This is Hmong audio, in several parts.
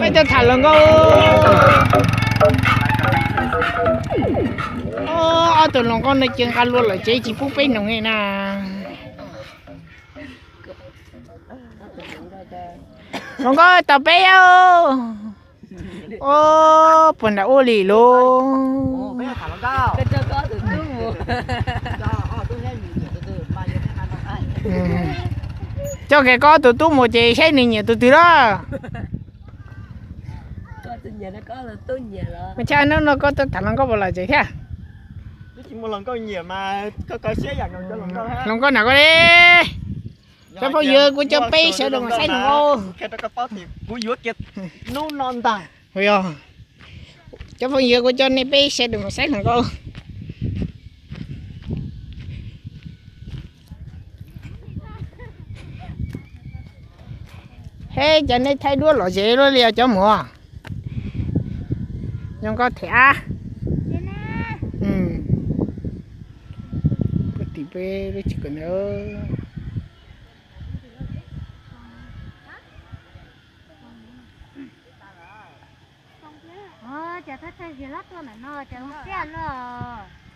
Peb tuaj tham hluas nkauj. Ob tug hluas nkauj no ces nqa lua lawm tsev tsis pub peb noog li na. Hluas nkauj tos peb. Ob, puag nram ub li lauj. Coj kiag koj ob tug tub mus ces saib nws nyiam tus twg lawm. Mas tshaj hnub no koj tuaj tham hluas nkauj puas lom zem thiab? Hluas nkauj nram koj li. Cov phooj ywg, kuv coj peb sawv daws mus saib hluas nkauj. Cov phooj ywg, kuv coj nej peb sawv daws mus saib hluas nkauj. He, cas nej thaij duab lom zem luaj li os cov muam. Zoo nkauj thiab. Puag tim peb lub tsev kawm ntawd.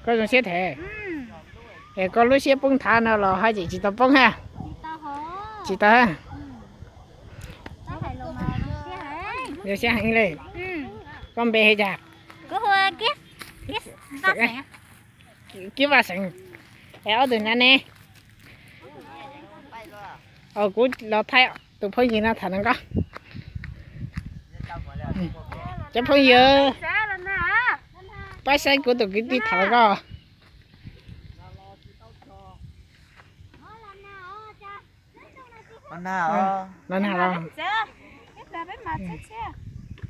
Koj zoo siab thiab. Es koj lub siab poob thav no los haj tseem tsis tau poob ha? Tsis tau. Zoo siab heev li. Koj npe hu cas? Kiab Vaj Xeem. Es ob tug na ne? Kuv los thaij tus phooj ywg no tham hluas nkauj. Cov phooj ywg, pab saib kuv tus kwv tij tham hluas nkauj. Los nag los.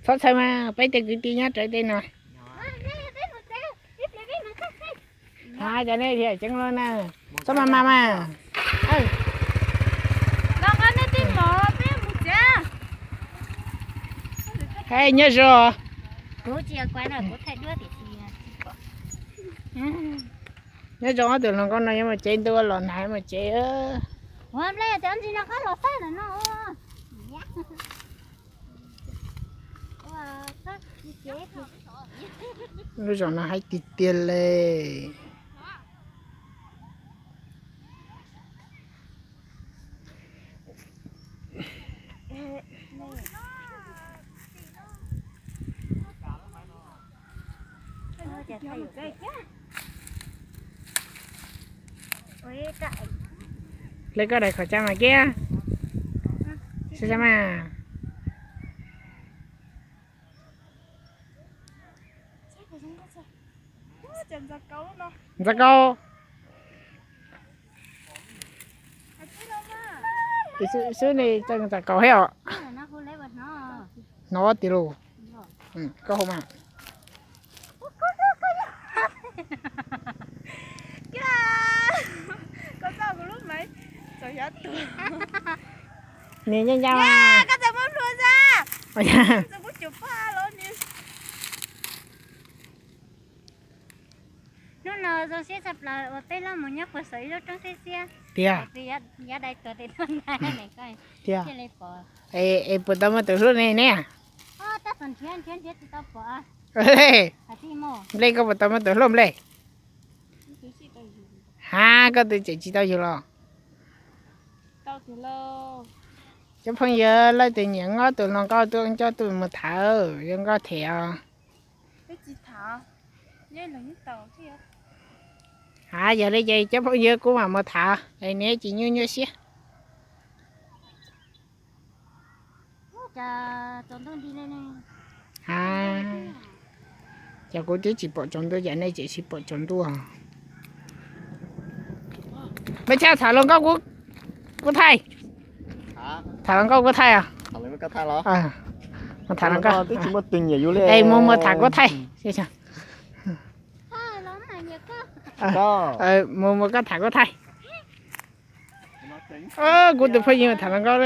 Txhob txhawj mas, peb tej kwv tij nyob rawv tej no. Cov nej thiaj ceeb lub na. Txhob mas mas mas. Hais nyob zoo. Nyob zoo ob tug hluas nkauj no yuav mus tsev ntua los nag yuav mus tsev. Lub zos no haib tiag tiag li. Hle koj daim khẩu trang mas kiag. Xav xav mas. Ntxov Kaub. Xwb ne, Ntxov Kaub thiab os. Hnov tiag lauj. Koj hu mas. Niam ncaj ncaj. Hnub no zoo siab tshaj plaws uas peb los mus nyob puag saum ib lub roob siab siab tiag. Yav dai tuag tes tuag ntaiv ne koj thiaj li pom. Es puas tau muaj tus hlub ne ne? Nplej, koj puas tau muaj tus hlub nplej? Ha, koj twb tseem tsis tau yug los? Cov phooj ywg, leej twg nyiam nyob tus hluas nkauj tuaj coj tuaj mus tham, zoo nkauj thiab os. Ha, yog li ces cov phooj ywg, kuv mam mus tham es neb tsis nyuaj nyuaj siab. Ha, ces kuv twb tsis pom tsaus ntuj, ces nej tseem sib pom tsaus ntuj. Mas tshaj tham hluas nkauj kuv thaij. Tham hluas nkauj kuv thaij os. Mus tham hluas nkauj. Es mus mus tham kuv thaij. Mus mus koj tham kuv thaij. Kuv tus phooj ywg tham hluas nkauj.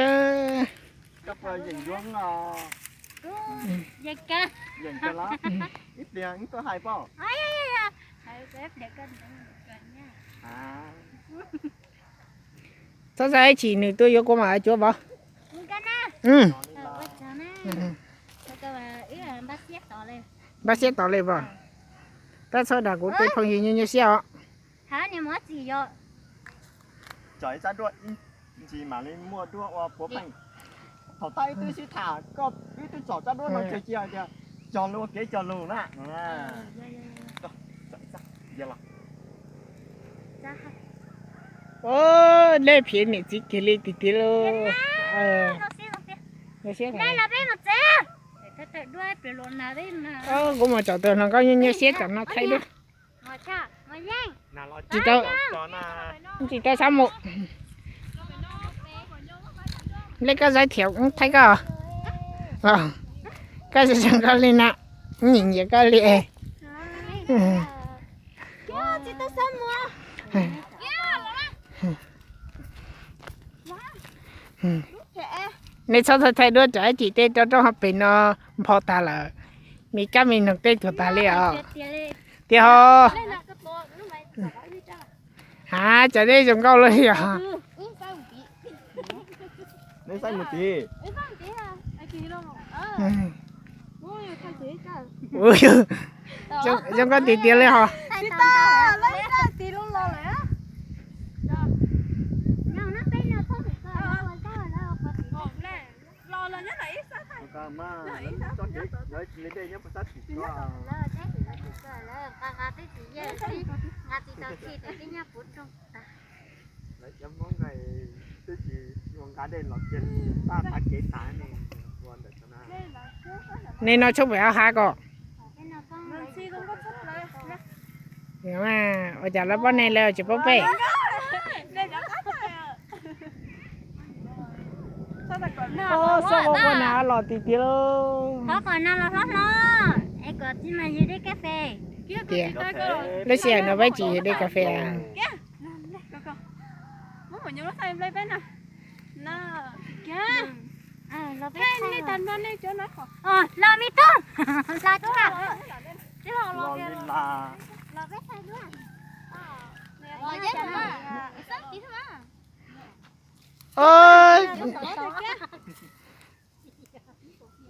Txhob xav ib chim nws tuaj yuav kuv mam cuav vauv. Npaj siab tos li as. Tab txhob dag kuv tej phooj ywg nyuaj nyuaj siab os. Tsom ib txaj duaj ntsis mam li muaj duab ua puav pheej. Thaum tab wb twb sib tham koj wb twb tsom txaj duab no tseg cia hais tias cog lus ua kev cog lus na. Dej phiv niam txiv kiag li tiag tiag lauj. Kuv mus tsom tus hluas nkauj nyuaj nyuaj siab tam no thaij duab. Tsis tau, tsis tau xab mus. Lej koj zaib thiab thaij koj. Koj zoo nkauj li no, nyiam nyiam koj li. Nej txhob thaij thaij duab tsam ib chim tej rau rau hauv pes no npho tag lawm, me kab me noog tej tuag tag li os. Tiag ho. Ha, cas nej zoo nkauj li os. Zoo nkauj tiag tiag li ho. Nej no tshoob pem ob hav ko. Ua cas lawv paub nej lawv tsis paub peb? Xab ua quaj na los tiag tiag lauj. Thov kom no los hlob hlob, es kom tsis mas yus dej kas fes. Tias, lub sij hawm no peb tsis yus dej kas fes. Los me tub, los tub, los peb thaij duab.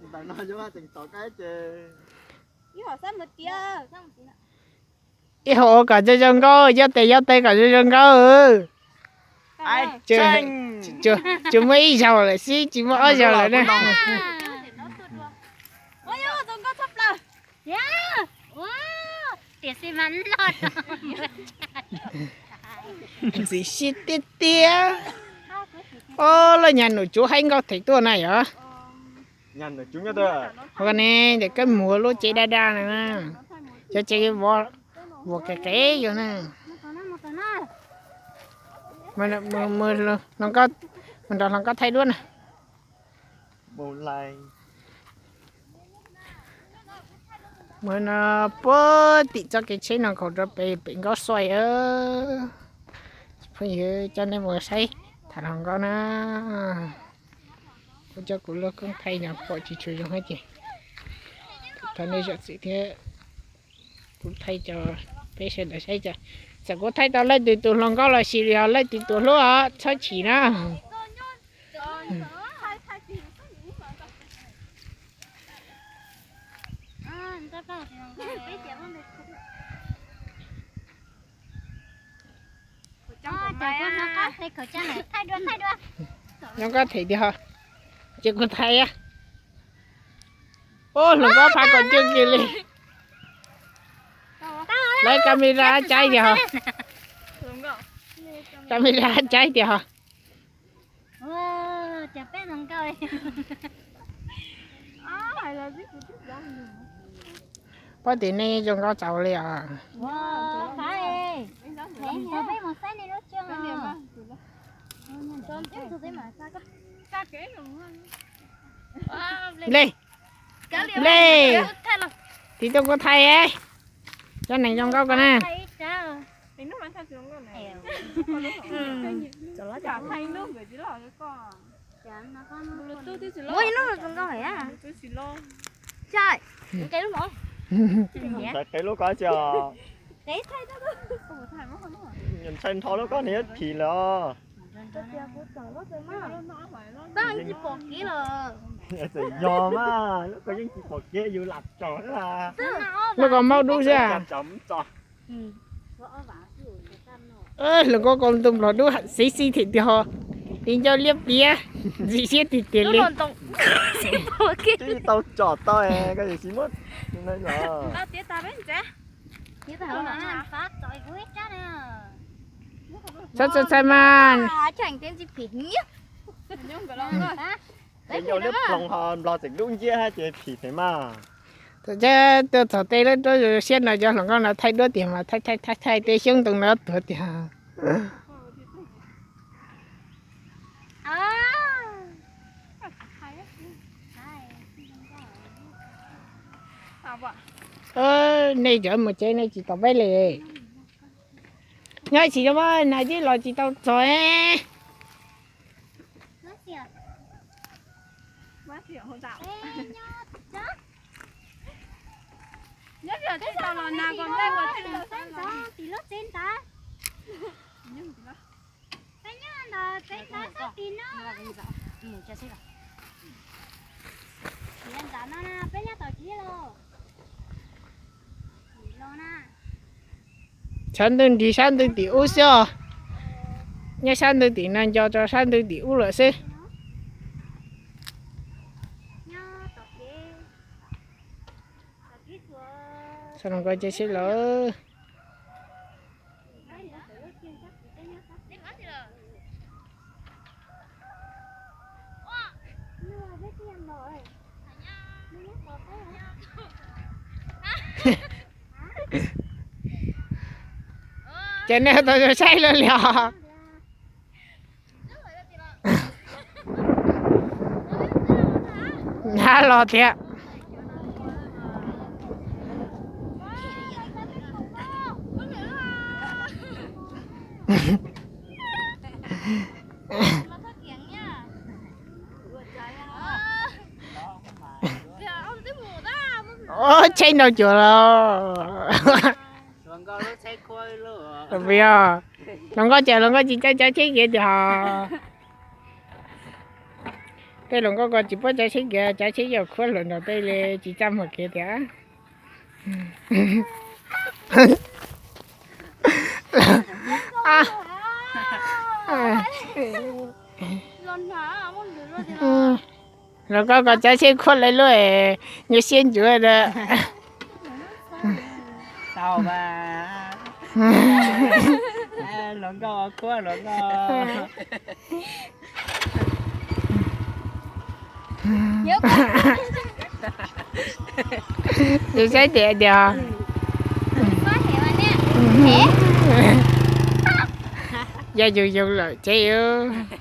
Ntawm no yog tseem tom kab ces ib hom ua kom zoo zoo nkauj, yob tes yob tes kom zoo zoo nkauj. Tsuas muaj ib zaug lawm xwb, tsis muaj ob zaug lawm na. Tiam sis mas loj ntxim siab tiag tiag. Ob, lawv nyab nus tsuv haib nkauj them tuaj na yom. Ua ne, ntawm koj mus lub tsev daj daj na, cov tsev vov qev qev yus na. Mus nrog hluas nkauj thaij duab na. Mus no puag tim txoj kev tsheb no nkaus rau pem pem Nkaub Xuaij. Phooj ywg, coj nej mus saib tham hluas nkauj na. Kuv coj kuv lub koob thaij no pom tsis tshua zoo thiab ces thov nej zam txim thiab. Kuv thaij rau peb sawv daws saib, txawm kuv thaij tau leej twg tus hluas nkauj los sis yog leej twg tus hlub os txhob chim na. Zoo nkauj them tiag, ces kuv thaij. Ub, hluas nkauj phav kom cwj kiag li. Lawv camera tshaib tiag ho. Camera tshaib tiag ho. Pob tim nej zoo nkauj txaus li os. Li, li, tiv tuaj kuv thaij, cov neeg zoo nkauj ko na. Ntxhais qev lub ko tsis. Ntxhais nrho lub ko nws yuav phim lawm os. Yog mas, lub ko yeej tsis pom kev yus lam tsom. Lub ko maub dub xwb. Hluas nkauj ko ntu nplog dub xis xis thiab tiag ho, li ncauj liab pliab, ntxim siab tiag tiag li. Tau tsom tau, koj tsis muab. Txhob txhais txhais mas. Ncauj liab ploog ho nplog tseem dub nciab hab ces phim phem mas. Thaum tuaj txog tej lub roob zoo siab no cov hluas nkauj no thaij duab tiag mas thaij thaij thaij thaij tej xyoob ntoo no tuag tiag. Nej cov mus tsev nej tsis tau peb li. Nyob tsis zoo mas nag twb los tsis tau txog. Sab ntug nrig sab ntug tim ub xwb os. Nyob sab ntug tim no nco rau sab ntug tim ub lawm xwb. Txhob hluas nkauj cia seb lawm. Ces nej tau saib lawm li os. Nab los thiab. Tsheb nrau cuag los. Yog hluas nkauj ces hluas nkauj tsis caij tsheb kev tiag os. Tej hluas nkauj ko tsis paub caij tsheb kev, caij tsheb yuav khuab hluas nraug tej li tsis txaj muag kev tiag. Hluas nkauj ko caij tsheb khuab lawv lub nyuaj siab ncuav. Tau mas. Hluas nkauj khuab hluas nkauj. Yus saib tias tias. Yog yus yus lawm tsev yus.